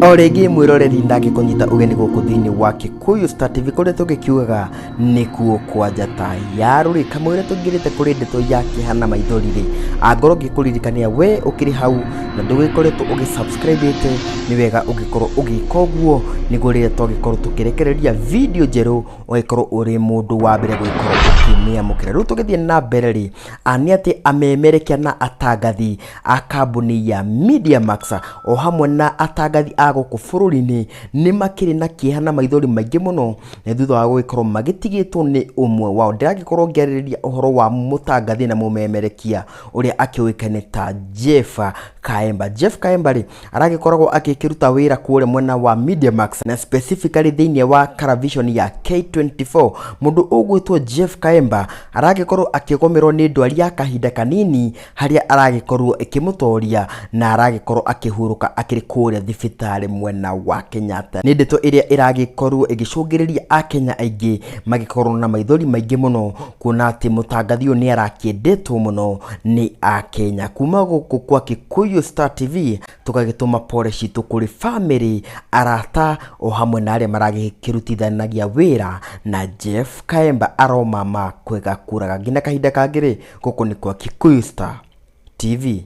O rĩngĩ mwĩroreri ndangĩkũnyita ũgeni gũkũ thĩinĩ wa Kikuyu Star TV kũrĩa tũgĩkiugaga nĩkuo kwa njata ya rũrĩ. Kamũira tũingĩrĩte kũrĩ ndeto ya kĩeha na maithori rĩ, angorwo ngĩkũririkania we ũkĩrĩ hau na ndũgĩkoretwo ũgĩ subscribe ĩte, nĩ wega ũgĩkorwo ũgĩka ũguo nĩguo rĩrĩa twagĩkorwo tũkĩrekereria video njerũ ũgĩkorwo ũrĩ mũndũ wa mbere gũgĩkorwo ũkĩmĩamũkĩra. Rĩu tũgĩthiĩ na mbere rĩ, nĩ atĩ amemerekia na atangathi a kambuni ya Mediamax o hamwe na atangathi a gũkũ bũrũri-inĩ nĩ makĩrĩ na kĩeha na maithori maingĩ mũno nĩ thutha wa gũgĩkorwo magĩtigĩtwo nĩ ũmwe wao. Ndĩragĩkorwo ngĩarĩrĩria ũhoro wa mũtangathi na mũmemerekia ũrĩa akĩũĩkaine ta Jeff Kaemba. Jeff Kaemba rĩ, aragĩkoragwo agĩkĩruta wĩra kũrĩa mwena wa Mediamax na specifically thĩinĩ wa television ya K24. Mũndũ ũgwĩtwo Jeff Kaemba aragĩkorwo akĩgũmĩrwo nĩ ndwari ya kahinda kanini harĩa aragĩkorwo ĩkĩmũtoria na aragĩkorwo akĩhurũka akĩrĩ kũrĩa thibitarĩ mwena wa Kenyatta. Nĩ ndeto ĩrĩa ĩragĩkorwo ĩgĩcũngĩrĩria akenya aingĩ magĩkorwo na maithori maingĩ mũno kuona atĩ mũtangathi ũyũ nĩ arakĩendetwo mũno nĩ akenya. Kuma gũkũ kwa Kikuyu Star TV tũgagĩtũma pole citũ kũrĩ famĩlĩ, arata o hamwe na arĩa maragĩkĩrutithanagia wĩra na Jeff Kaemba aromama kwega kũraga. Nginya kahinda kangĩ rĩ, gũkũ nĩ kwa Kikuyu Star TV.